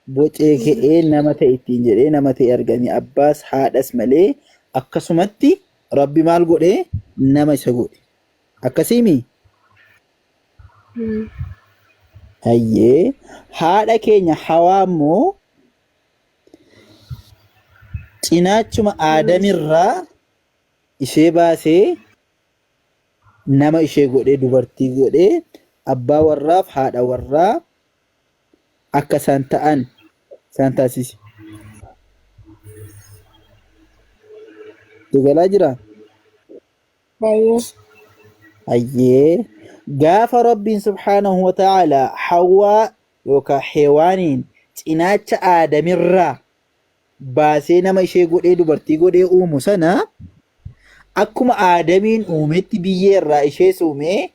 Bocee ka'ee nama ta'e ittiin jedhee nama ta'e argame abbaas haadhas malee akkasumatti Rabbi maal godhe nama isa godhe. Akkasiimi? Hayyee haadha keenya hawaa immoo cinaachuma aadamirraa ishee baasee nama ishee godhee dubartii godhee abbaa warraaf haadha warraa akka isaan ta'an isaan taasise. Galaa jiraa? Hayyee. Hayyee. Gaafa Rabbiin subhaanahu wa ta'aalaa Hawwaa yookaan Hewaaniin cinaacha Aadamirraa baasee nama ishee godhee dubartii godhee uumu sana akkuma Aadamiin uumetti biyyee irraa ishees uumee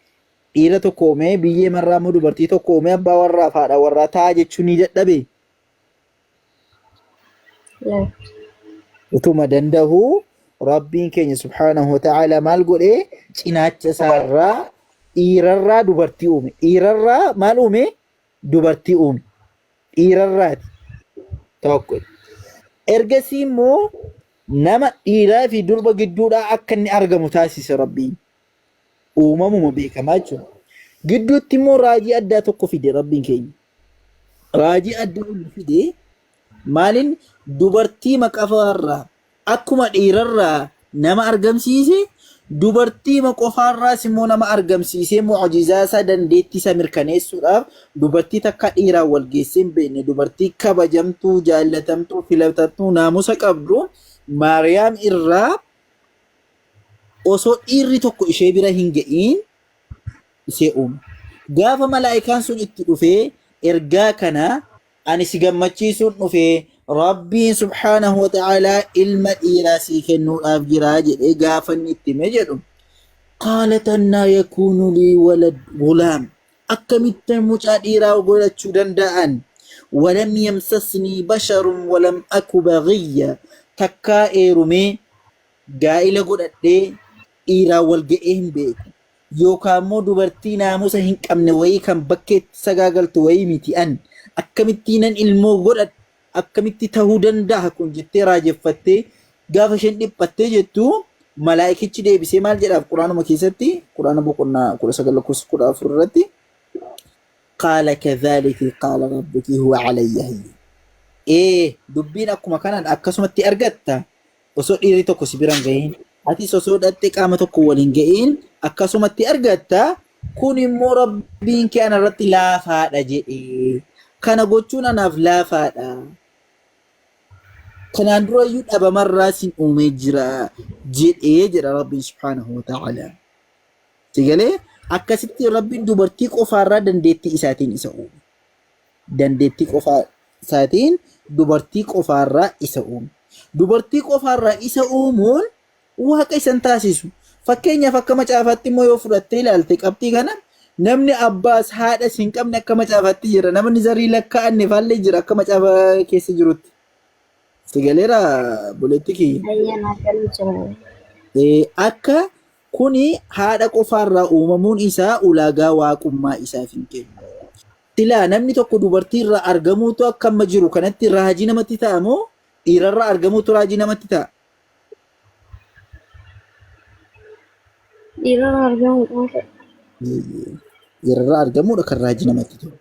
dhiira tokko uumee biyyee marraa immoo dubartii tokko uumee abbaa warraa fi haadha warraa ta'a jechuu ni dadhabe. Lakki. Utuma danda'uu Rabbiin keenya subhaanahu wa ta'aalaa maal godhee cinaacha isaarraa dhiirarraa dubartii uume. Dhiirarraa maal uume? Dubartii uume. Dhiirarraati. Tokko. Ergasii immoo nama dhiiraa fi durba gidduudhaa akka inni argamu taasise Rabbiin. Uumamuma beekamaa jechuudha. Gidduutti immoo raajii addaa tokko fide Rabbiin keenya. Raajii addaa inni fide maalin dubartii maqafaarraa akkuma dhiirarraa nama argamsiise dubartii qofaarraas immoo nama argamsiisee mu'jizaa isaa dandeettii isaa mirkaneessuudhaaf dubartii takka dhiiraan wal geessee hin beekne dubartii kabajamtuu jaallatamtuu filatamtuu naamusa qabdu Maariyaam irraa osoo dhiirri tokko ishee bira hin ga'iin ishee uume. Gaafa malaa'ikaan sun itti dhufee ergaa kana ani si gammachiisuun dhufee Rabbiin subhaanahu wa ta'aalaa ilma dhiiraa sii kennuudhaaf jira jedhee gaafa inni itti hime jedhu qaalat annaa yakuunu lii walad gulaam akkamittan mucaa dhiiraa godhachuu danda'an walam yamsasnii basharun walam aku baghiyya takkaa eerumee gaa'ila godhadhee dhiiraan wal ga'ee hin beeku. Yookaan immoo dubartii naamusa hin qabne wayii kan bakkeetti sagaagaltu wayii miti an. Akkamittiinan ilmoo godhadha? Akkamitti tahuu danda'a kun jettee raajeffattee gaafa isheen dhiphattee jettu malaa'ikichi deebisee maal jedhaaf quraanuma keessatti quraana boqonnaa 19 lakkoofsa 14 irratti qaala kadhaaliki qaala rabbuki huwa alayya hayyin. Ee dubbiin akkuma kanaan akkasumatti argatta osoo dhiirri tokko si bira hin ga'iin atis osoo dhaqxee qaama tokko wal hin ga'iin akkasumatti argatta kun immoo rabbiin kee ana irratti laafaadha jedhe kana gochuun anaaf laafaadha kanaan durayyuu dhabamarraa sin uumee jira jedhee jedha rabbiin subhaanahu wa ta'ala si galee akkasitti rabbiin dubartii qofaarraa dandeettii isaatiin isa uume dandeettii qofaa isaatiin dubartii qofaarraa isa uume. Dubartii qofaarraa isa uumuun waaqa isa hin taasisu. Fakkeenyaaf akka macaafaatti immoo yoo fudhattee ilaalte qabxii kana namni abbaas haadhas hin qabne akka macaafaatti jira. Namni zarii lakkaa'anne faallee jira akka macaafa keessa jirutti. Si galeera buleetti kiyya. Hayyee naaf galuu jira. Akka kuni haadha qofaarraa uumamuun isaa ulaagaa waaqummaa isaaf hin kennu. Silaa namni tokko dubartii irraa argamuutu akka amma jiru kanatti raajii namatti ta'a moo dhiirarraa argamuutu raajii namatti ta'a? Dhiirarraa argamuudha. Dhiirarraa argamuudha kan raajii namatti ta'u.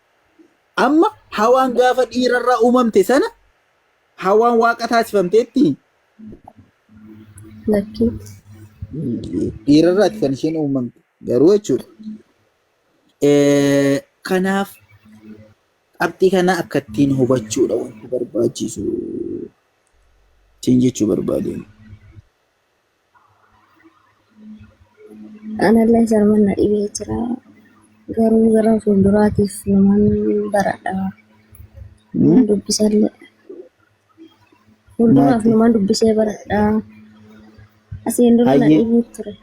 Amma hawaan gaafa dhiirarraa uumamte sana hawaan waaqa taasifamteetti Lakkii. dhiirarraati kan isheen uumamte garuu jechuudha. Kanaaf qabxii kana akka ittiin hubachuudha wanti barbaachisu siin jechuu barbaadeen. Anallee sarman na dhibee jira. Garuu gara fuulduraatiif naman baradha. Naman dubbisallee. Fuulduraaf Maatti. naman dubbisee baradha. Asiin dura na Hayyee. dhibuu ture.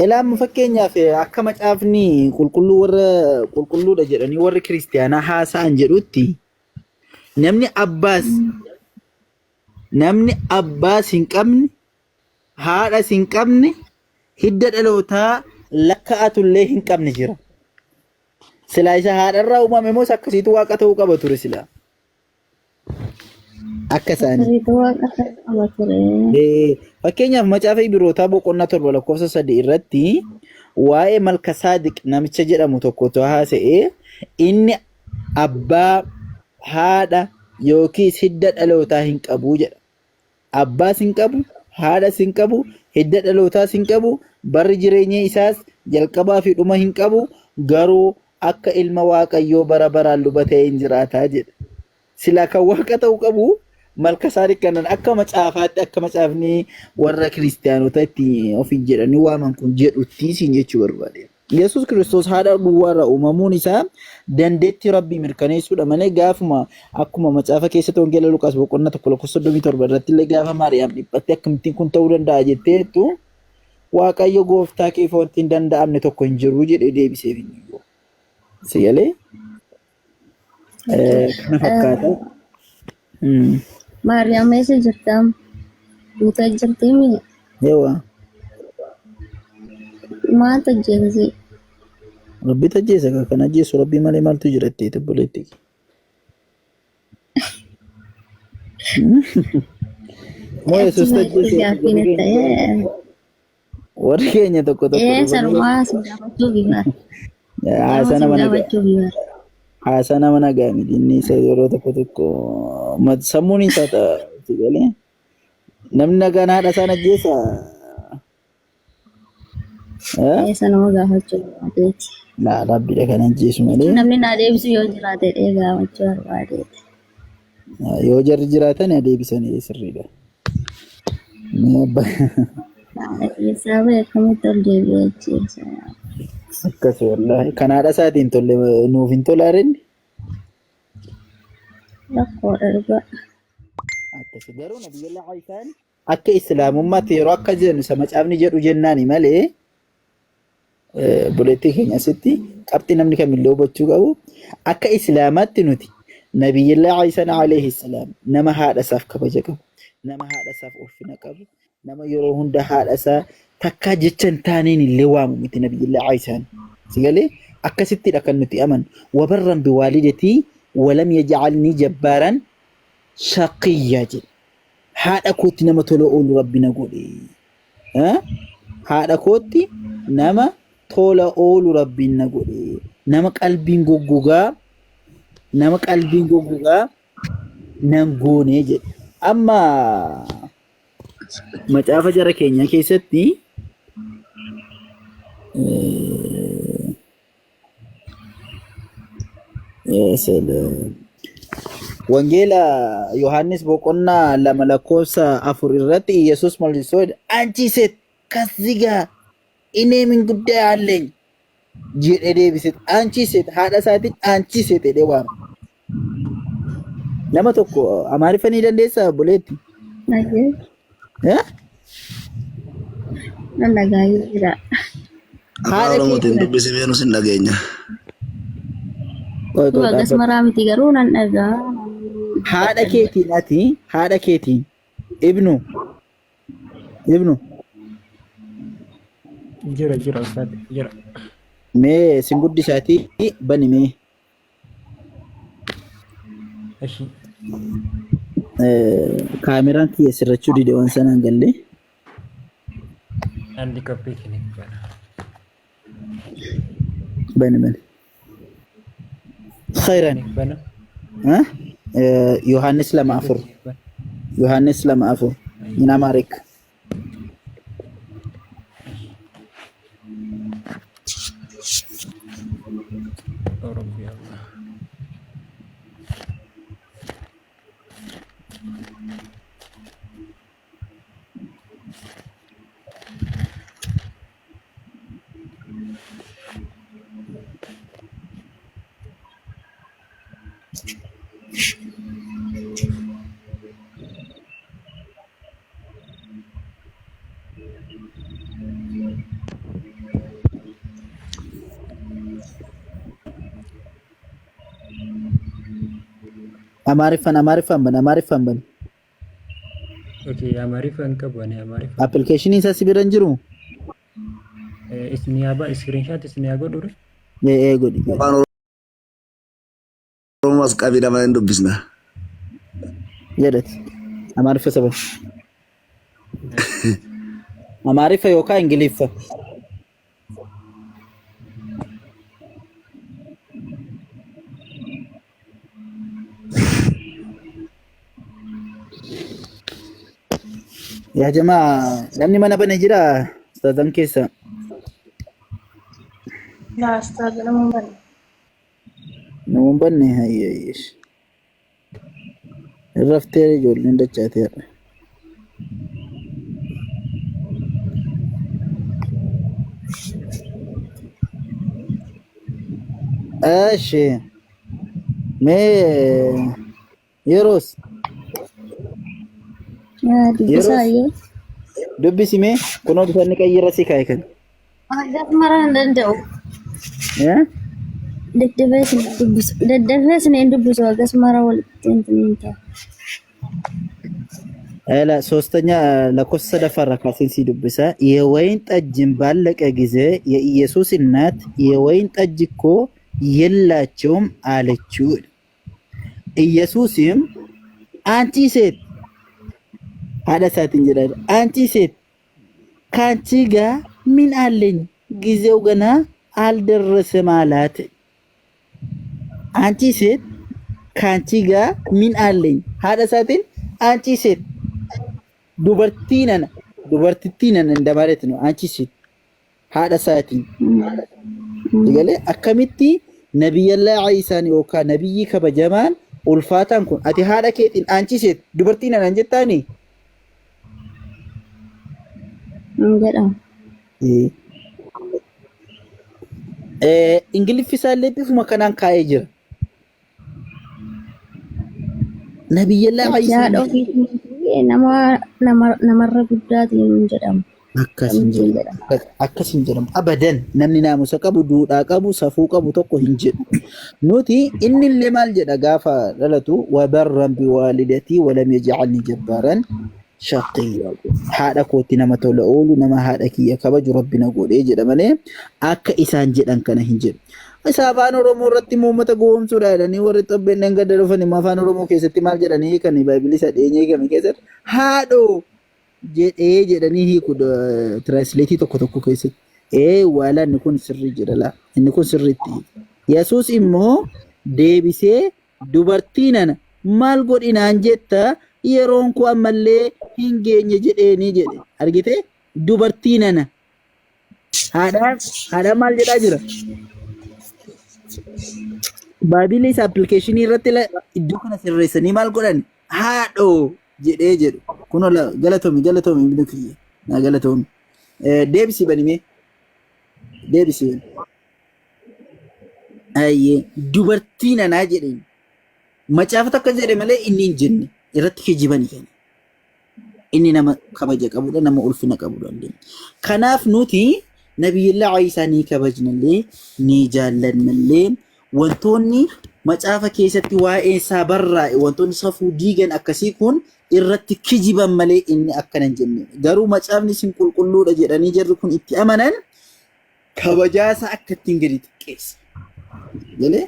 Elaa amma fakkeenyaaf akka macaafni qulqulluu warra qulqulluudha jedhanii warri kiristiyaanaa haasa'an jedhutti namni abbaas namni abbaas hin qabne haadhas hin qabne hidda dhalootaa lakka'atullee hin qabne jira. Silaa isa haadharraa uumame moo isa akkasiitu waaqa ta'uu qaba ture silaa? Akka isaanii. Akkasiitu waaqa ta'uu qaba ture. Fakkeenyaaf macaafa Ibrootaa boqonnaa 7 lakkoofsa 3 irratti waa'ee Malkasaadiq namicha jedhamu tokkotu haasa'e inni abbaa, haadha yookiis hidda dhalootaa hin qabu jedha. Abbaas hin qabu, haadhas hin qabu, hidda dhalootaas hin qabu, barri jireenya isaas jalqabaa fi dhuma hin qabu, garuu akka ilma Waaqayyoo bara baraan luba ta'ee hin jiraata jedha. Silaa kan waaqa ta'uu qabu Malkasaadiq kanan akka macaafaatti akka macaafni warra kiristiyaanota itti ofiin jedhanii waaman kun jedhutti siin jechuu barbaade. Yesuus Kiristoos haadha duwwaarraa uumamuun isaa dandeettii Rabbii mirkaneessuudha malee gaafuma akkuma macaafa keessatti wangeela Luqaas boqonnaa 1 lakkoofsa 37 irratti illee gaafa Maariyaam dhiphattee akkamittiin kun ta'uu danda'a jetteettu Waaqayyo gooftaa keef wanti hin danda'amne tokko hin jiru jedhee deebiseef inni iyyuu. Si galee? Kana fakkaata. Maariyaam eessa jirta? Duutee jirti mi? Ewa. Maaltu ajjeese? Rabbitu ajjeesa kan kan ajjeesu rabbii malee maaltu jira itti obboleetti. Moo Yesuus Achi ajjeese gaaffii warri na keenya ta'e. warri keenya tokko tokko Ee dhufanii sarumaa si gaafachuu bibar. haasaa Saruma si nama nagaa gaafachuu bibar. haasaa nama nagaa miti inni isa yeroo tokko tokko sammuun isaa ta'a galee namni nagaan haadha isaan ajjeesa. Eh? Ee sanuma gaafachuu barbaadeeti. Laa rabbiidha kan ajjeesu malee. Namni naa deebisu yoo jiraate dhee gaafachuu barbaadeeti. Yoo jarri jiraatan adeebisanii sirriidha. Mee Eessaa ba'e akkamitti ol deebi'ee ajjeesa? Akkas wallaahi. Kan haadha isaatiin tolle nuuf hin tolaarinni. Rakkoodha dhugaa. Akkasi garuu Nabiyyallah Isaan akka Islaamummaatti yeroo akka jennu isa macaafni jedhu jennaani malee Obboleettii keenya asitti qabxii namni kamillee hubachuu qabu akka islaamaatti nuti nabiyyillaa Iisaan alayhi salaam nama haadha isaaf kabaja qabu nama haadha isaaf ulfina qabu nama yeroo hunda haadha isaa takkaa jecha hin taaneen illee waamu miti nabiyyillaa Iisaan si galee akkasittidha kan nuti amannu wabarran biwaalidatii walam yaj'alnii jabbaaran shaqiyyaa jedhe haadha kootti nama tola oolu rabbi na godhe Haadha kootti nama tola oolu rabbiin na godhe. Nama qalbiin goggogaa nama qalbiin goggogaa nan goone jedhe. Amma macaafa jara keenyaa keessatti Wangeela Yohaannis boqonnaa 2 lakkoofsa 4 irratti Iyyasuus መልሶ አንቺ ሴት ከዚህ ጋር እኔ ምን ጉዳይ አለኝ jedhee deebise. አንቺ ሴት haadha isaatiin አንቺ ሴት jedhee waama. Nama tokko Amaariffa ni dandeessaa obboleetti? Nagee Eh? nan dhagaayee jira. Afaan Haadha Oromootiin keetiin dubbisi mee nus hin dhageenya. Qoy qoy Akkas dhaabbadhu. maraa miti garuu nan dhagaa. Haadha keetiin ati haadha keetiin ibnu ibnu Jira jira ustaad jira. mee sin guddisaatii bani mee. Eshi. Kaameraan kiyya sirrachuu dide waan sanaan galle. Andi qophii kini bana. Bani bani. Khayran. Bana. Yohaannis 2:4. Yohaannis 2:4. In Amharic. Rabbi Allah. Amaariffaan Amaariffaan bana Amaariffaan bana. Okay, Amaariffa hin qabu ani Amaariffa hin qabu. Appilikeeshiniin isaa si bira hin jiru? Isin yaa ba screenshot isin yaa godhu re. Ee godhi godhi. Afaan Oromoo as qabii nama hin dubbisna. Jedhati. Amaariffa saba. Amaariffa yookaan Ingiliffa. Yaa jamaa namni mana bane jira ustaazan keessa. Laa ustaaza nama hin banne. Nama hin banne hayyeeyyeesh. Raftee ijoolleen dachaatee har'a. Eshi mee yeroos Dubbisaa yeroos iyyuu. dubbisi mee kunoo bifanni qayyirra si kaa'e kan. Hangaf mara hin danda'u. Eh? Daddafees hin dubbisu. Daddafees hin dubbisu hagas mara walitti hin ta'u. Ela ሶስተኛ ለኮስ ሰደፈራ ካሴን ሲዱብሳ የወይን ጠጅን ባለቀ ጊዜ የኢየሱስ እናት የወይን ጠጅ እኮ የላቸውም አለችው። ኢየሱስም አንቺ ሴት haadha isaatiin jedha አንቺ ሴት ከአንቺ ጋር ምን አለኝ? ጊዜው ገና አልደረሰም አላት። አንቺ ሴት ከአንቺ ጋር ምን አለኝ? haadha isaatiin አንቺ ሴት dubartii nana dubartittii nana እንደማለት ነው። አንቺ ሴት haadha isaatiin Egalee akkamitti nabiyyallaa Iisaan yookaan nabiyyi kabajamaan ulfaataan kun ati haadha keetiin አንቺ ሴት dubartii nana hin jettaanii? Hin jedhamu. Ingiliffi isaallee bifuma kanaan kaa'ee jira. Nabiyyallaa Haadha Iisaan ofiitiin nama namarra guddaatiin hin jedhamu. Akkas hin Akkamittiin jedhamu. jedhama. Akkas hin jedhamu. Abadan namni naamusa qabu, duudhaa qabu, safuu qabu tokko hin jedhu. Nuti inni illee maal jedha gaafa dhalatu wabarran biwaalidatii walam yaj'alni jabbaaran shaqiyya. Haadha kootti nama tola oolu, nama haadha kiyya kabaju rabbi na godhee jedha malee akka isaan jedhan kana hin jedhu. Isa afaan Oromoo irratti immoo uummata gowwoomsuudha jedhanii warri xobbeen gadda dhufan immoo afaan Oromoo keessatti maal jedhanii kan baay'bilii isa dhiyeenyaa hiikame keessatti haadhoo jedhee jedhanii hiiku tiraansleetii tokko tokko keessatti. Ee waala inni kun sirrii jedha laa inni kun sirriitti hiika. Yesuus immoo deebisee dubartii nana maal godhinaan jetta yeroon koo ammallee hin geenye jedheenii jedhe. Argitee dubartii nana haadhaan haadhaan maal jedhaa jira? Baabilii isa appilikeeshinii irratti iddoo kana sirreessanii maal godhan haadhoo jedhee jedhu. Kunoo galatoomi galatoomi ibnu kiyya naa galatoomi. Deebisii banimee deebisii bani. Ayyee dubartii nanaa jedheen macaafa takka jedhe malee inni hin jenne irratti kijibanii kenna. Inni nama kabaja qabudha, nama ulfina qabudha illee. Kanaaf nuti nabiyyillaa Iisaa ni kabajnallee, ni jaallannallee wantoonni macaafa keessatti waa'ee isaa barraa'e wantoonni safuu diigan akkasii kun irratti kijiban malee inni akkana hin jenne. Garuu macaafni isin qulqulluudha jedhanii jarri kun itti amanan kabajaa isaa akka ittiin gadi xiqqeessa. Galee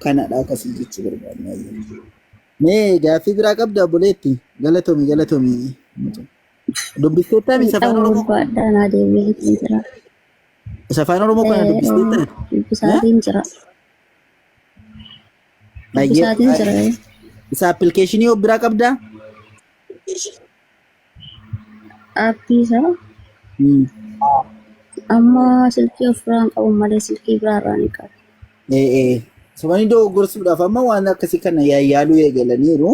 kanadha akkasii jechuu barbaadna. Mee gaaffii biraa qabda obboleetti? Galatoomi galatoomi. Dubbisteettaa Hin isa afaan qabu Oromoo kana? ulfaadhaa naa deebi'eetiin jira. Isa afaan Oromoo kana dubbisteettaa? Dubbisaatiin jira. Ayyee. Dubbisaatiin jira. Isa appilikeeshinii of biraa qabdaa? Aappii isaa amma silkii ofirraa hin qabu malee silkii biraarraa ni qaba. Ee. Sobanii dogoggorsuudhaaf amma waan akkasii kana yaayyaaluu eegalaniiru.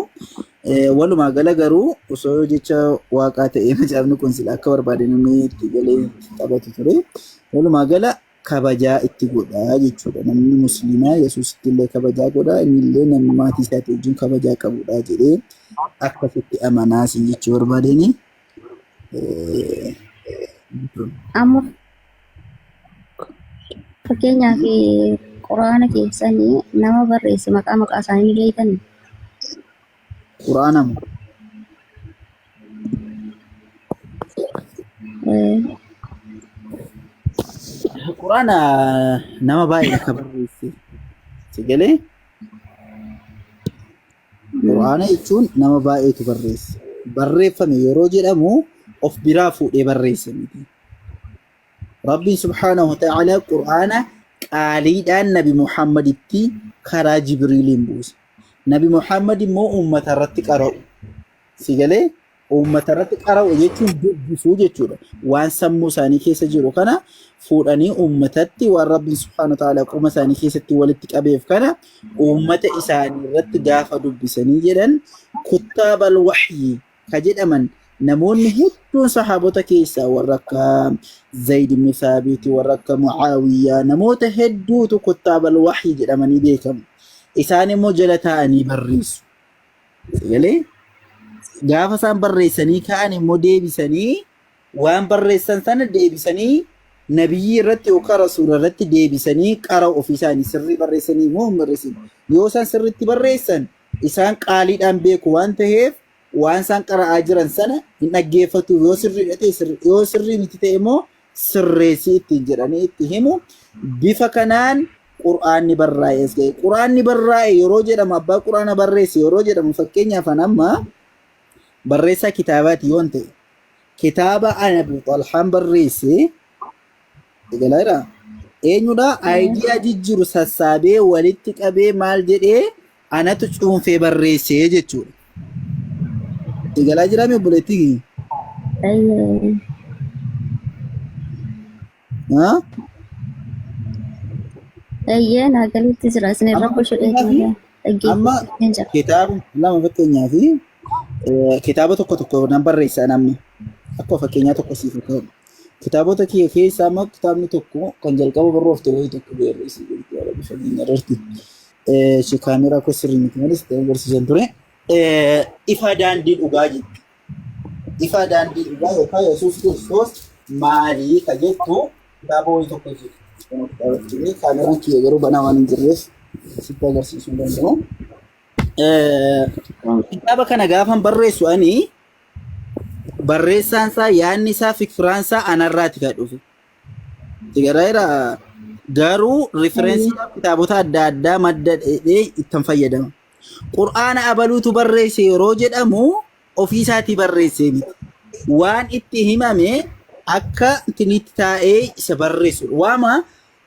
Walumaa gala garuu osoo jecha waaqaa ta'ee macaafni kun sila akka barbaade namni itti galee itti taphatu ture. Walumaa gala kabajaa itti godha jechuudha. Namni musliimaa Yesuusitti illee kabajaa godha. Inni illee namni maatii isaatii wajjin kabajaa qabudha jedhee akkasitti amanaa sin jechuu barbaadeni. Amma fakkeenyaaf quraana keessanii nama barreesse maqaa maqaa isaanii ni beektanii? Quraana moo? Quraana nama baay'ee akka barreesse. Si galee? Qur'aana jechuun nama baay'eetu barreesse. Barreeffame yeroo jedhamu of biraa fuudhee barreesse miti. Rabbiin subhaanahu wa ta'ala Qur'aana qaaliidhaan Nabi Muhammaditti karaa Jibriiliin buuse. Nabi Muhammad immoo uummata irratti qara'u. Si galee uummata irratti qara'u jechuun dubbisuu jechuudha. Waan sammuu isaanii keessa jiru kana fuudhanii uummatatti waan Rabbiin subhaanahu wa ta'ala qoma isaanii keessatti walitti qabeef kana uummata isaanii irratti gaafa dubbisanii jedhan kuttaabal waxyii ka jedhaman namoonni hedduun sahaabota keessaa warra akka Zayd ibn Thaabit, warra akka Mucaawiyyaa, namoota hedduutu kuttaabal waxyii jedhamanii beekamu. Isaan immoo jala taa'anii barreessu. Sagalee gaafa isaan barreessanii ka'an immoo deebisanii waan barreessan sana deebisanii nabiyyii irratti yookaan rasuula irratti deebisanii qara ofii isaanii sirrii barreessanii immoo hin barreessin. Yoo isaan sirriitti barreessan isaan qaaliidhaan beeku waan ta'eef waan isaan qara'aa jiran sana hin dhaggeeffatu. Yoo sirriidha ta'e yoo sirrii miti ta'e immoo sirreessii ittiin jedhanii itti himu. Bifa kanaan Qur'aanni barraa'e as ga'e. Qur'aanni barraa'e yeroo jedhamu abbaa Qur'aana barreesse yeroo jedhamu fakkeenyaaf an amma barreessaa kitaabaati yoon ta'e kitaaba ana Abu Xalhaan barreesse eegaleera. Eenyudha? Aayidiyaa jijjiru sassaabee walitti qabee maal jedhee anatu cuunfee barreesse jechuudha. Eegalaa jiraame obboleettii? Ayyee. Haa? Ayyee naa galuutti jira. Isin irra Amma gochuudheeti fakkeenyaaf malee amma dhaggeeffachaa jira. kitaaba lama fakkeenyaaf kitaaba tokko tokko nan barreessa namni akkuma fakkeenyaa tokko siif haa ta'u. Kitaabota kiyya keessaa immoo kitaabni tokko kan jalqaba barroofte wayii tokko barreessee jirti yaada bifa keenya irratti. Ishee kaameeraa koo sirrii miti malee sitti agarsiisan ture. Ifa daandii dhugaa jetti. Ifa daandii dhugaa yookaan Yesuus Kiristoos maalii ka jettu kitaaba wayii tokko jiru. Kun kitaaba jiru. Kaameraan kiyya garuu banaa waan hin jirreef sitti agarsiisuu hin danda'u. Kitaaba kana gaafan barreessu ani barreessaan isaa yaadni isaa fikiraan isaa anarraati kan dhufe. Sigareera garuu rifereensii kitaabota adda addaa madda dheedhee ittiin fayyadama. Qur'aana abaluutu barreesse yeroo jedhamu ofii isaatii barreessee miti. Waan itti himame akka intinitti taa'ee isa barreessu. Waama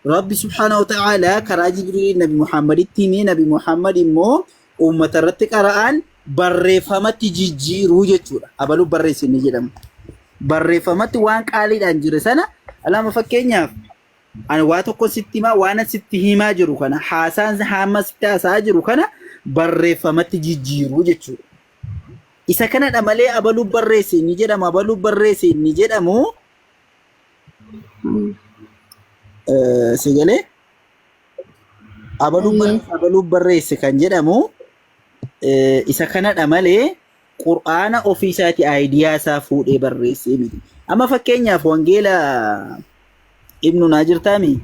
Rabbi subhaanahu wa ta'ala karaa Jibriil Nabi Muhammaditti himee Nabi Muhammad immoo uummata irratti qara'an barreeffamatti jijjiiruu jechuudha. Abaluu barreesse inni jedhamu. Barreeffamatti waan qaaliidhaan jire sana lama fakkeenyaaf ani waa tokko sitti himaa waan ani sitti himaa jiru kana haasaan hamma sitti haasa'aa jiru kana barreeffamatti jijjiiruu jechuudha. Isa kanadha malee abaluu barreesse inni jedhamu abaluu barreesse inni jedhamu si galee abaluu barreesse abaluu barreesse kan jedhamu isa kanadha malee Qur'aana ofii isaati aayidiyaa isaa fuudhee barreessee miti. Amma fakkeenyaaf wangeela Ibnu naa jirtaami?